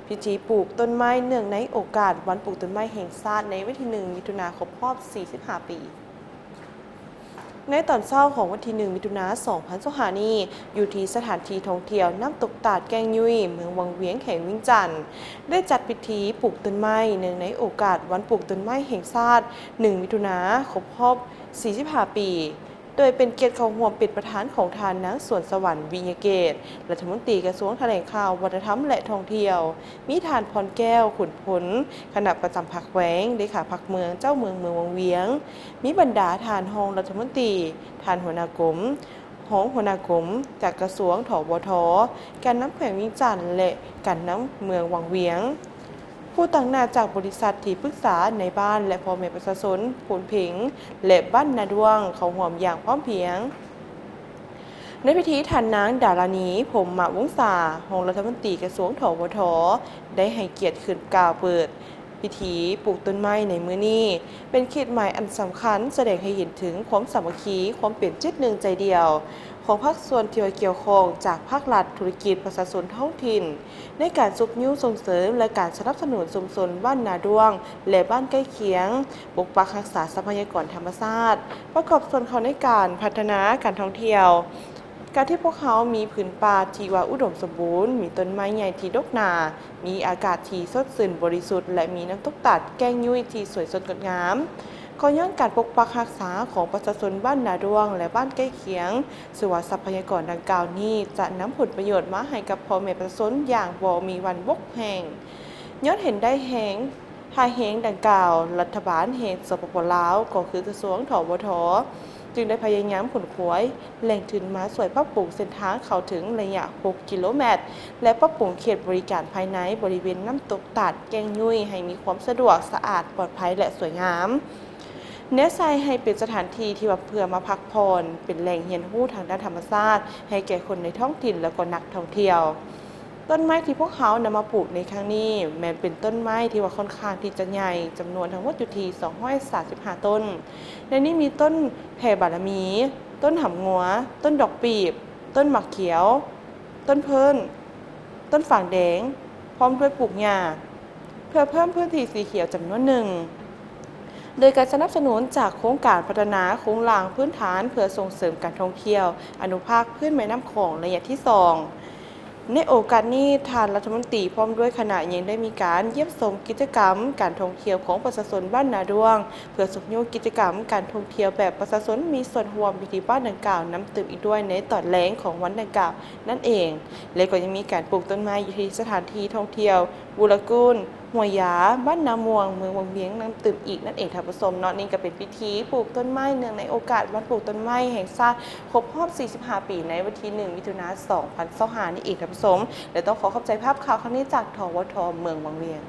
ພິທີປູກຕົ້ນໄມ້ເນື່ອງໃນໂອກາດວັນປູກຕົ້ນໄມ້ແຫ່ງຊາດໃນວັນທີໜຶ່ງ ມິຖຸນາ ຄົບຮອບສີ່ສິບຫ້າປີ. ໃນຕອນເຊົ້າຂອງວັນທີໜຶ່ງ ມິຖຸນາ ສອງພັນຊາວຫ້ານີ້ ຢູ່ທີ່ສະຖານທີ່ທ່ອງທ່ຽວນ້ຳຕົກຕາດແກ້ງຍຸ້ຍ ເມືອງວັງວຽງ ແຂວງວຽງຈັນ ໄດ້ຈັດພິທີປູກຕົ້ນໄມ້ເນື່ອງໃນໂອກາດວັນປູກຕົ້ນໄມ້ແຫ່ງຊາດ ໜຶ່ງ ມິຖຸນາ ຄົບຮອບສີ່ສິບຫ້າປີ. ໂດຍເປັນກຽດເຂົ້າຮ່ວມເປັນປະທານຂອງທ່ານນາງ ສວນສະຫວັນ ວິຍະເກດ ລັດຖະມົນຕີກະຊວງຖະແຫຼງຂ່າວ, ວັດທະນະທຳ ແລະ ທ່ອງທ່ຽວ, ມີທ່ານ ພອນແກ້ວ ຂຸນພົນ ຄະນະປະຈຳພັກແຂວງ, ເລຂາພັກເມືອງ, ເຈົ້າເມືອງເມືອງວັງວຽງ, ມີບັນດາທ່ານຮອງລັດຖະມົນຕີ, ທ່ານຫົວໜ້າກົມ, ຮອງຫົວໜ້າກົມຈາກກະຊວງ ທວທ, ການນຳແຂວງວຽງຈັນ ແລະ ການນຳເມືອງວັງວຽງ. ຜູ້ຕາງໜ້າຈາກບໍລິສັດ, ທີ່ປຶກສາ, ນາຍບ້ານ ແລະ ພໍ່ແມ່ປະຊາຊົນໂພນເພັງ ແລະ ບ້ານນາດ້ວງ ເຂົ້າຮ່ວມຢ່າງພ້ອມພຽງ. ໃນພິທີ, ທ່ານນາງ ດາລານີ ພົມມະວົງສາ ຮອງລັດຖະມົນຕີກະຊວງ ທວທ ໄດ້ໃຫ້ກຽດຂຶ້ນກ່າວເປີດພິທີປູກຕົ້ນໄມ້ໃນມື້ນີ້ ເປັນຂີດໝາຍອັນສຳຄັນ ສະແດງໃຫ້ເຫັນເຖິງຄວາມສາມັກຄີ, ຄວາມເປັນຈິດໜຶ່ງໃຈດຽວ ຂອງພາກສ່ວນທີ່ວ່າກ່ຽວຂ້ອງ ຈາກພາກລັດ, ທຸລະກິດ, ປະຊາຊົນທ້ອງຖິ່ນ ໃນການຊຸກຍູ້ສົ່ງເສີມ ແລະ ການສະໜັບສະໜູນຊຸມຊົນບ້ານນາດ້ວງ ແລະ ບ້ານໃກ້ຄຽງ, ປົກປັກຮັກສາຊັບພະຍາກອນທຳມະຊາດ, ປະກອບສ່ວນເຂົ້າໃນການພັດທະນາການທ່ອງທ່ຽວ. ການທີ່ພວກເຮົາມີພື້ນປ່າທີ່ວ່າອຸດົມສົມບູນ, ມີຕົ້ນໄມ້ໃຫຍ່ທີ່ດົກໜາ, ມີອາກາດທີ່ສົດຊື່ນບໍລິສຸດ ແລະ ມີນ້ຳຕົກຕາດແກ້ງຍຸ້ຍທີ່ສວຍສົດງົດງາມ, ກໍຍ້ອນການປົກປັກຮັກສາຂອງປະຊາຊົນບ້ານນາດ້ວງ ແລະ ບ້ານໃກ້ຄຽງ, ເຊື່ອວ່າຊັບພະຍາກອນດັ່ງກ່າວນີ້ຈະນຳຜົນປະໂຫຍດມາໃຫ້ກັບພໍ່ແມ່ປະຊາຊົນຢ່າງບໍ່ມີວັນບົກແຫ້ງ. ຍ້ອນເຫັນໄດ້ແຮງ, ທ່າແຮງດັ່ງກ່າວ, ລັດຖະບານແຫ່ງ ສປປ ລາວ ກໍຄືກະຊວງ ທວທ ຈຶ່ງໄດ້ພະຍາຍາມຂົນຂວາຍແຫຼ່ງທຶນມາຊ່ວຍປັບປຸງເສັ້ນທາງເຂົ້າເຖິງໄລຍະຫົກກິໂລແມັດ ແລະ ປັບປຸງເຂດບໍລິການພາຍໃນບໍລິເວນນ້ຳຕົກຕາດແກ້ງຍຸ້ຍ ໃຫ້ມີຄວາມສະດວກ, ສະອາດ, ປອດໄພ ແລະ ສວຍງາມ. ແນໃສ່ໃຫ້ເປັນສະຖານທີ່ທີ່ວ່າເພື່ອມາພັກຜ່ອນ, ເປັນແຫຼ່ງຮຽນຮູ້ທາງດ້ານທຳມະຊາດໃຫ້ແກ່ຄົນໃນທ້ອງຖິ່ນ ແລະ ກໍນັກທ່ອງທ່ຽວ. ຕົ້ນໄມ້ທີ່ພວກເຮົານຳມາປູກໃນຄັ້ງນີ້ ແມ່ນເປັນຕົ້ນໄມ້ທີ່ວ່າຂ້ອນຂ້າງທີ່ຈະໃຫຍ່, ຈຳນວນທັງໝົດຢູ່ທີ່ສອງຮ້ອຍສາມສິບຫ້າຕົ້ນ. ໃນນີ້ມີຕົ້ນແຜ່ບາລະມີ, ຕົ້ນຫຳງົວ, ຕົ້ນດອກປີບ, ຕົ້ນໝາກຂຽວ, ຕົ້ນເພີ້ນ, ຕົ້ນຝາງແດງ, ພ້ອມດ້ວຍປູກຫຍ້າ ເພື່ອເພີ່ມພື້ນທີ່ສີຂຽວຈຳນວນໜຶ່ງ ໂດຍການສະໜັບສະໜູນຈາກໂຄງການພັດທະນາໂຄງລ່າງພື້ນຖານເພື່ອສົ່ງເສີມການທ່ອງທ່ຽວ, ອະນຸພາກພື້ນແມ່ນ້ຳຂອງໄລຍະທີສອງ. ໃນໂອກາດນີ້, ທ່ານລັດຖະມົນຕີພ້ອມດ້ວຍຄະນະຍັງໄດ້ມີການຢ້ຽມຊົມກິດຈະກຳການທ່ອງທ່ຽວຂອງປະຊາຊົນບ້ານນາດ້ວງ, ເພື່ອຊຸກຍູ້ກິດຈະກຳການທ່ອງທ່ຽວແບບປະຊາຊົນມີສ່ວນຮ່ວມຢູ່ທີ່ບ້ານດັ່ງກ່າວນຳຕື່ມອີກດ້ວຍໃນຕອນແລງຂອງວັນດັ່ງກ່າວນັ້ນເອງ ແລະ ກໍຍັງມີການປູກຕົ້ນໄມ້ຢູ່ທີ່ສະຖານທີ່ທ່ອງທ່ຽວ ບູລະກູນ, ຫ້ວຍຢາ, ບ້ານນາມ່ວງ, ເມືອງວັງວຽງນຳຕື່ມອີກນັ້ນເອງທ່ານຜູ້ຊົມເນາະ. ນີ້ກໍເປັນພິທີປູກຕົ້ນໄມ້ເນື່ອງໃນໂອກາດວັນປູກຕົ້ນໄມ້ແຫ່ງຊາດຄົບຮອບສີ່ສິບຫ້າປີ ໃນວັນທີໜຶ່ງ ມິຖຸນາ ສອງພັນຊາວຫ້ານີ້ເອງທ່ານຜູ້ຊົມ ແລະ ຕ້ອງຂໍຂອບໃຈພາບຂ່າວຄັ້ງນີ້ຈາກ ທວທ ເມືອງວັງວຽງ.